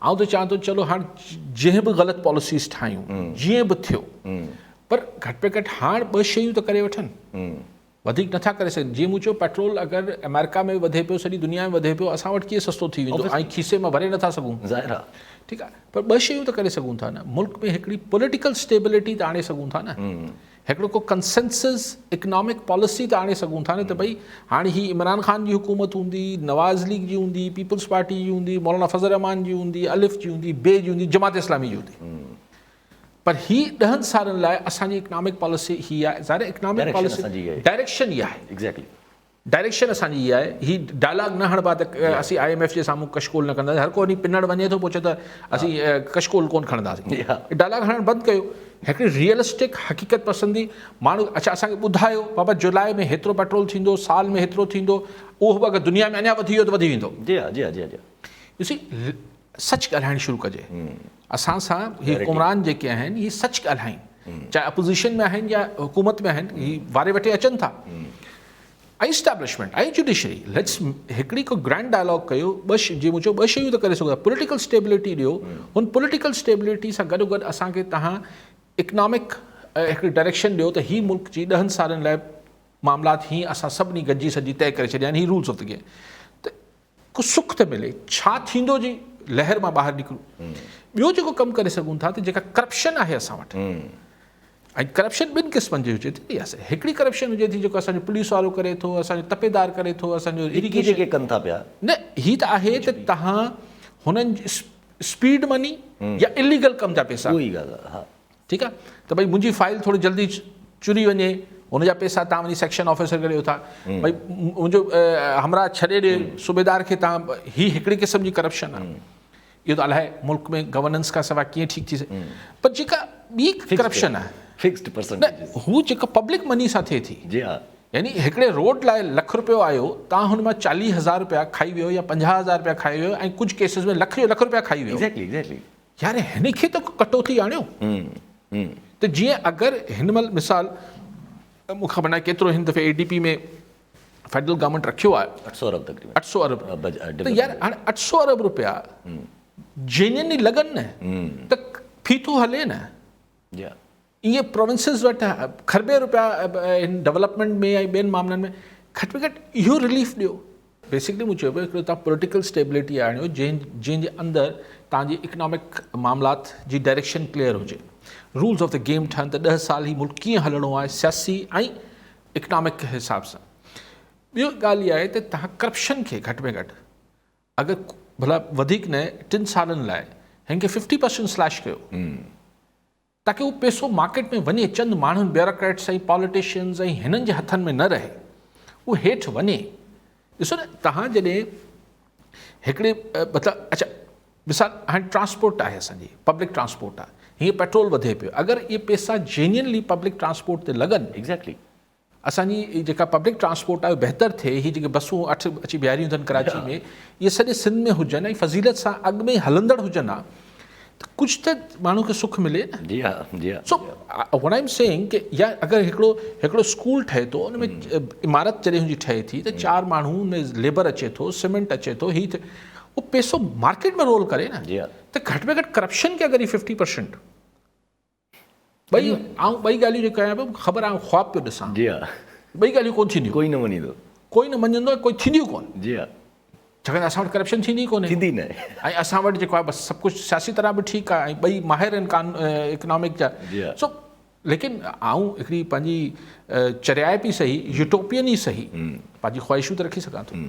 آئون ته چوان ٿو چلو هاڻ جنهن به غلط پاليسيز ٺاهيون جيئن به ٿيو پر گهٽ ۾ گهٽ هاڻ ٻه شيون ته ڪري وٺن. وڌيڪ نٿا ڪري سگهن. جيئن مون چيو پيٽرول اگر آمريڪا ۾ به وڌي پيو سڄي دنيا ۾ وڌي پيو اسان وٽ ڪيئن سستو ٿي ويندو ۽ کيسي مان ڀري نٿا سگهون. ظاهر آ. ٺيڪ آ پر ٻه شيون ته ڪري سگهون ٿا نه ملڪ ۾ هڪڙي پوليٽيڪل اسٽيبلٽي ته آڻي سگهون ٿا نه هڪڙو ڪو ڪنسنسس اڪنامڪ پاليسي ته آڻي سگهون ٿا نه ته ڀئي هاڻي هي عمران خان جي حڪومت هوندي نواز ليگ جي هوندي پيپلز پارٽي جي هوندي مولانا فضل الرحمان جي هوندي الف جي هوندي بي جي هوندي جماعت اسلامي جي هوندي پر هي ڏهن سالن لاء اسان جي اڪنامڪ پاليسي هي آهي ظاهر اڪنامڪ پاليسي ڊائريڪشن اها آهي ايگزيڪٽلي ڊائريڪشن اسان جي اها آهي هي ڊائلاگ نه هڻبا ته اسين I M F جي سامهون ڪشڪول نه ڪنداسين هر ڪو وڃي پنڻ وڃي ٿو پوء چئي ته اسين ڪشڪول ڪون کڻنداسين ڊائلاگ هڻڻ بند ڪيو هڪڙي ريئلسٽڪ حقيقت پسندي ماڻهو اڇا اسان کي ٻڌايو بابا جولاء ۾ هيترو پيٽرول ٿيندو سال ۾ هيترو ٿيندو اهو به اگر دنيا ۾ اڃا وڌي ويو ته وڌي ويندو جي ها جي ها جي ها يو سي سچ ڳالهائڻ شروع ڪجي اسان سان هي حڪمران جيڪي آهن هي سچ ڳالهائين چاهي اپوزيشن ۾ آهن يا حڪومت ۾ آهن هي واري وٽي اچن ٿا ۽ اسٽيبلشمينٽ ۽ جوڊيشري let's هڪڙي ڪو گرينڊ ڊائلاگ ڪيو ٻه جي مون چيو ٻه شيون ته ڪري سگهو ٿا پوليٽيڪل اسٽيبلٽي ڏيو هن پوليٽيڪل اسٽيبلٽي سان گڏو گڏ اسان کي تهان اڪنامڪ هڪڙي ڊائريڪشن ڏيو ته هي ملڪ جي ڏهن سالن لاء معاملات هي اسان سڀني گڏجي سڏجي طئي ڪري ڇڏيا آهن هي رولز آف the game ته ڪو سک ته ملي، ڇا ٿيندو جي لهر مان ٻاهر نڪرون. ٻيو جيڪو ڪم ڪري سگهون ٿا ته جيڪا ڪرپشن آهي اسان وٽ ۽ ڪرپشن ٻن قسمن جي هجي ٿي يا هڪڙي ڪرپشن هجي ٿي جيڪو اسان جو پوليس وارو ڪري ٿو اسان جو تپيدار ڪري ٿو اسان جو اريگيشن جيڪي ڪن ٿا پيا نه هي ته آهي ته تهان هنن اسپيڊ مني يا اليگل ڪم جا پيسا اها ئي ڳالهه آهي ها ٺيڪ آ ته ڀئي منهنجي فائل ٿوري جلدي چري وڃي ان جا پيسا تان وڃي سيڪشن آفيسر کي ڏيو ٿا ڀئي منهنجو همراهه ڇڏي ڏي صوبيدار کي تان هي هڪڙي قسم جي ڪرپشن آ اهو ته الائي ملڪ ۾ گورننس کان سواء ڪيئن ٺيڪ ٿي سگهي پر جيڪا ٻي ڪرپشن آ فڪسڊ پرسنٽيجز هو جيڪا پبلڪ مني سان ٿئي ٿي جي ها يعني هڪڙي روڊ لاء لک روپيو آيو تان هن مان 40 هزار روپيا کائي ويو يا 50 هزار روپيا کائي ويو ۽ ڪجهه ڪيسز ۾ لک جو لک روپيا کائي ويو ايگزيڪٽلي ايگزيڪٽلي يار هن کي ته ڪٽوتي آڻيو ته جيئن اگر هن مهل مثال مون کي خبر ناهي ڪيترو هن دفعي اي ڊي پي ۾ فيڊرل گورنمينٽ رکيو آهي 800 ارب تقريبن 800 ارب ته يار هاڻي 800 ارب روپيا جينيئنلي لڳن نه ته ڦيٿو هلي نه ائين پروونسز وٽ کربين روپيا هن ڊولپمينٽ ۾ ۽ ٻين معاملن ۾ گهٽ ۾ گهٽ اهو رليف ڏيو. بيسڪلي مون چيو پيو هڪڙو توهان پوليٽيڪل اسٽيبلٽي آڻيو جنهن جنهن جي اندر توهان جي اڪنامڪ معاملات جي ڊائريڪشن ڪليئر هجي رولز آف the game ٺهن ته ڏهه سال هي ملڪ ڪيئن هلڻو آهي سياسي ۽ اڪنامڪ حساب سان ٻيو ڳالهه اها آهي ته توهان ڪرپشن کي گهٽ ۾ گهٽ اگر ڀلا وڌيڪ نه ٽن سالن لاء هن کي ففٽي پرسنٽ سليش ڪيو تاڪه اهو پئسو مارڪيٽ ۾ وڃي چند ماڻهن بيوروڪريٽس ۽ پاليٽيشنز ۽ هنن جي هٿن ۾ نه رهي اهو هيٺ وڃي ڏسو نه تهان جڏهن هڪڙي مطلب اچا مثال هاڻي ٽرانسپورٽ آهي اسان جي پبلڪ ٽرانسپورٽ آهي هيئن پيٽرول وڌي پيو اگر اهي پئسا جينيئنلي پبلڪ ٽرانسپورٽ تي لڳن ايگزيڪٽلي اسان جي جيڪا پبلڪ ٽرانسپورٽ آهي بهتر ٿئي هي جيڪي بسون اٺ اچي بيهاريون اٿن ڪراچي ۾ اهي سڄي سنڌ ۾ هجن ۽ فضيلت سان اڳ ۾ هلندڙ هجن ها ته ڪجهه ته ماڻهو کي سک ملي نه جي ها جي ها سو what I am saying ڪي يا اگر هڪڙو هڪڙو اسڪول ٺهي ٿو ان ۾ عمارت جڏهن هن جي ٺهي ٿي ته چار ماڻهو ان ۾ ليبر اچي ٿو سيمينٽ اچي ٿو هي اهو پيسو مارڪيٽ ۾ رول ڪري نه جي ها ته گهٽ ۾ گهٽ ڪرپشن کي اگر هي 50% ٻئي آئون ٻئي ڳالهيون جيڪي ڪيان پيو مونکي خبر آهي آئون خواب پيو ڏسان جي ها ٻئي ڳالهيون ڪون ٿينديون ڪوئي نه مڃيندو ڪوئي نه مڃيندو ۽ ڪوئي ٿينديون ڪون جي ها ڇاڪاڻ ته اسان وٽ ڪرپشن ٿيندي ڪونهي ٿيندي نه ۽ اسان وٽ جيڪو آهي بس سڀ ڪجهه سياسي طرح به ٺيڪ آهي ۽ ٻئي ماهر آهن ڪان اڪنامڪ جا جي ها سو ليڪن آئون هڪڙي پنهنجي چريائپ ئي سهي يوٽوپين ئي سهي پنهنجي خواهشون ته رکي سگهان ٿو.